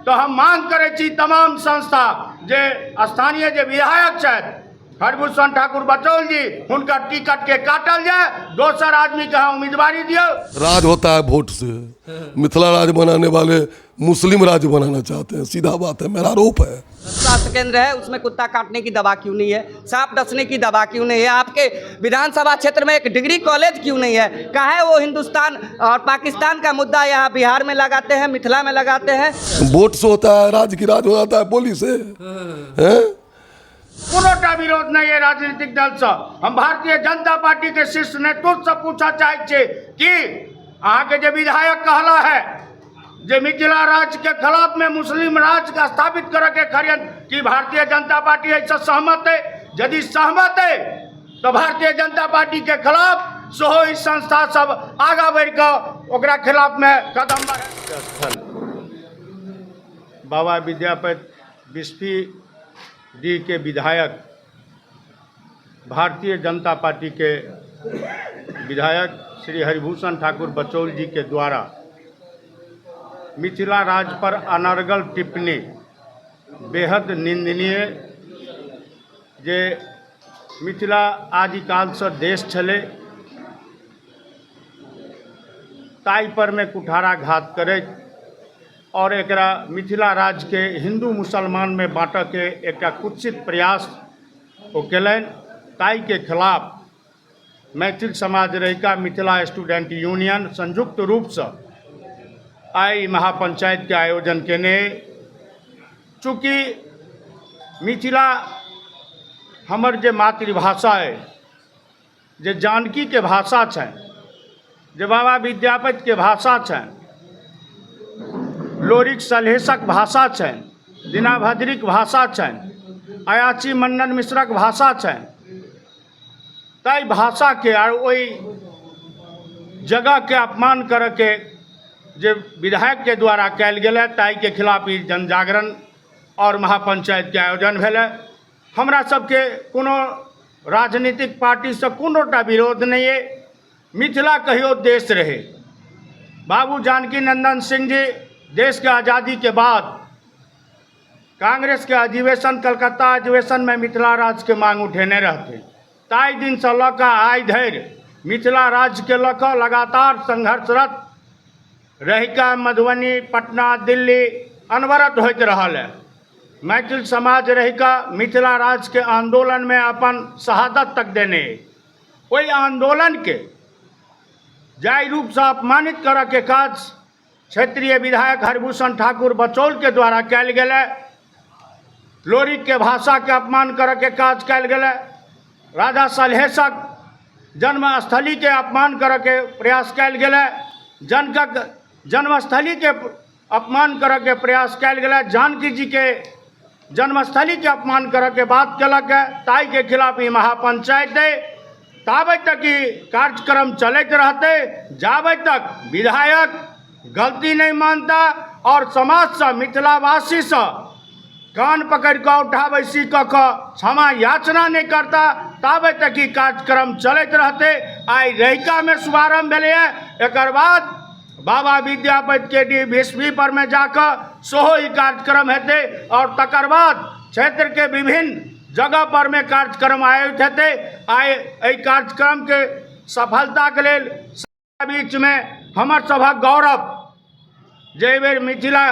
तऽ हम मांग करै छी तमाम संस्था जे स्थानीय जे विधायक छथि हरिभूषण ठाकुर बचौल जी, हुनकर टिकट के काटल जाय, दोसर आदमी के अहाँ उम्मीदवारी दियौ। राज होता है वोट से। मिथिला राज्य बनाने वाले मुस्लिम राज्य बनाना चाहते हैं, सीधा बात है, मेरा आरोप है। स्वास्थ्य केंद्र है उसमें कुत्ता काटने की दवा क्यों नहीं है, सांप डसने की दवा क्यों नहीं है, आपके विधानसभा क्षेत्र में एक डिग्री कॉलेज क्यों नहीं है? काहे वो हिंदुस्तान और पाकिस्तान का मुद्दा यहाँ बिहार में लगाते हैं, मिथिला में लगाते हैं? वोट से होता है राज की, राज हो जाता है बोली से, हैं? कोनोटा विरोध नहीं है राजनीतिक दल से। हम भारतीय जनता पार्टी के शीर्ष नेतृत्व से पूछा चाहै छी कि अहाँके जे विधायक कहला है जे मिथिला राज्य के खिलाफ में मुस्लिम राज्य के स्थापित करे के खरियन, कि भारतीय जनता पार्टी एहिसँ सहमत है? यदि सहमत है तो भारतीय जनता पार्टी के खिलाफ सेहो ई संस्था सब आगा बढ़ि कऽ ओकरा खिलाफ में कदम बढ़े। स्थल बाबा विद्यापति बिस्फी डी के विधायक, भारतीय जनता पार्टी के विधायक श्री हरिभूषण ठाकुर बचौल जी के द्वारा मिथिला राज्य पर अनर्गल टिप्पणी बेहद निंदनीय। जे मिथिला आदिकालसँ देश छलै, ताहि पर मे कुठाराघात करैत और एकरा मिथिला राज्यके हिन्दू मुसलमानमे बाँटऽके एकटा कुत्सित प्रयास ओ केलनि, ताहिके खिलाफ मैथिल समाज रहिका मिथिला स्टूडेंट यूनियन संयुक्त रूपसँ आइ महापंचायतके आयोजन केने। चूँकि मिथिला हमर जे मातृभाषा अइ, जे जानकीके भाषा छनि, जे बाबा विद्यापतिके भाषा छनि, लोरिक सलहेशक भाषा छनि, दीनाभद्रीक भाषा छनि, अयाची मण्डन मिश्रक भाषा छनि, ताहि भाषाके आर ओहि जगहके अपमान करयके जे विधायकके द्वारा कयल गेलै, ताहिके खिलाफ ई जनजागरण आओर महापञ्चायतके आयोजन भेलै। हमरा सबके कोनो राजनीतिक पार्टीसँ कोनोटा विरोध नहि अइ। मिथिला कहियो देश रहै। बाबू जानकी नंदन सिंह जी देशके आज़ादीके बाद कांग्रेसके अधिवेशन, कलकत्ता अधिवेशनमे मिथिला राज्यके मांग उठेने रहथिन। ताहि दिनसँ लऽ कऽ आइ धरि मिथिला राज्यके लऽ कऽ लगातार संघर्षरत रहिका, मधुबनी, पटना, दिल्ली अनवरत होइत रहल है। मैथिल समाज रहिका मिथिला राज्यके आंदोलनमे अपन शहादत तक देने। ओहि आंदोलनके जाहि रूपसँ अपमानित करऽके काज क्षेत्रीय विधायक हरिभूषण ठाकुर बचौलके द्वारा कयल गेलै, लोरिकके भाषाके अपमान करऽके काज कयल गेलै, राजा सलहेशक जन्मस्थलीके अपमान करऽके प्रयास कयल गेलै, जनकक जन्मस्थलीके अपमान करऽके प्रयास कयल गेलै, जानकी जीके जन्मस्थलीके अपमान करऽके बात केलक है, ताहिके खिलाफ ई महापंचायत अइ। ताबे तक ई कार्यक्रम चलैत रहतै जाबे तक विधायक गलती नहीं मानता और समाजसँ, मिथिलावासीसँ कान पकड़ि कऽ उठा बैसी कऽ कऽ क्षमा याचना नहि करता, ताबे तक ई कार्यक्रम चलैत रहतै। आइ रहिकामे शुभारम्भ भेलैए, एकर बाद बाबा विद्यापतिके डी बिस्फी पर मे जाकऽ सेहो ई कार्यक्रम हेतै और तकर बाद क्षेत्रके विभिन्न जगह पर मे कार्यक्रम आयोजित हेतै। आइ एहि कार्यक्रमके सफलताके लेल बीचमे हमर सभक गौरव जे एहिबेर मिथिला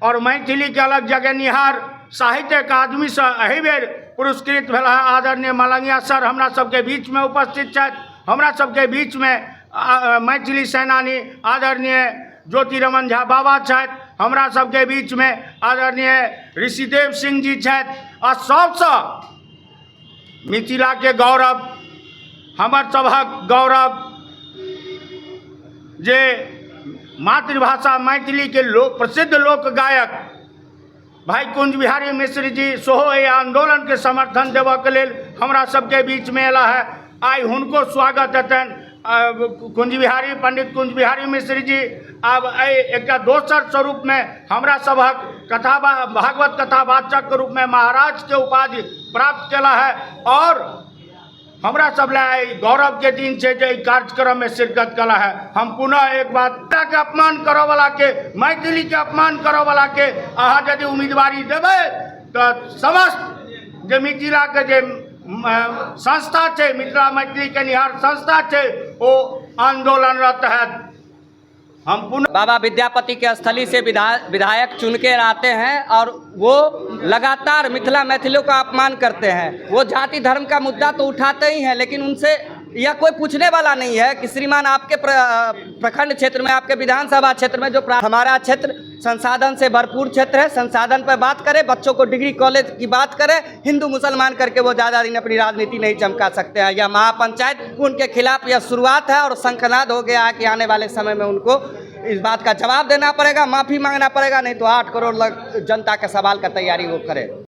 और मैथिलीके अलग जगेनिहार साहित्य अकादमीसँ एहिबेर पुरस्कृत भेल है आदरणीय मलंगिया सर हमरा सबके बीचमे उपस्थित छथि। हमरा सबके बीचमे मैथिली सेनानी आदरणीय ज्योति रमन झा बाबा छथि, हमरा सबके बीचमे आदरणीय ऋषिदेव सिंह जी छथि आ सबसँ मिथिलाके गौरव, हमर सभक गौरव जे मातृभाषा मैथिलीके लोक प्रसिद्ध लोक गायक भाई कुंज बिहारी मिश्र जी सेहो एहि आन्दोलनके समर्थन देबऽके लेल हमरा सबके बीचमे अयला है। आइ हुनको स्वागत हेतनि कुंज बिहारी, पंडित कुंज बिहारी मिश्र जी। आब एहि एकटा दोसर स्वरूपमे हमरा सभक कथा भागवत कथावाचकके रूपमे महाराजके उपाधि प्राप्त केला है और हमरा सब लए आइ गौरवके दिन छै जे एहि कार्यक्रममे शिरकत कला है। हम पुनः एक बात के अपमान करऽवला के, मैथिलीके अपमान करऽवला के अहाँ यदि उम्मीदवारी देबै तऽ समस्त जे मिथिलाके जे संस्था छै, मिथिला मैथिली के निहार संस्था छै, ओ आंदोलनरत हैत। हम पुनः बाबा विद्यापति के स्थली से विधायक चुन के आते हैं और वो लगातार मिथिला मैथिलों का अपमान करते हैं। वो जाति धर्म का मुद्दा तो उठाते ही हैं, लेकिन उनसे यह कोई पूछने वाला नहीं है कि श्रीमान आपके प्रखंड क्षेत्र में, आपके विधानसभा क्षेत्र में जो हमारा क्षेत्र संसाधन से भरपूर क्षेत्र है, संसाधन पर बात करें, बच्चों को डिग्री कॉलेज की बात करें। हिंदू मुसलमान करके वो ज़्यादा दिन अपनी राजनीति नहीं चमका सकते हैं। यह महापंचायत उनके खिलाफ यह शुरुआत है और शंखनाद हो गया है कि आने वाले समय में उनको इस बात का जवाब देना पड़ेगा, माफ़ी मांगना पड़ेगा, नहीं तो 8 करोड़ जनता के सवाल का तैयारी वो करे।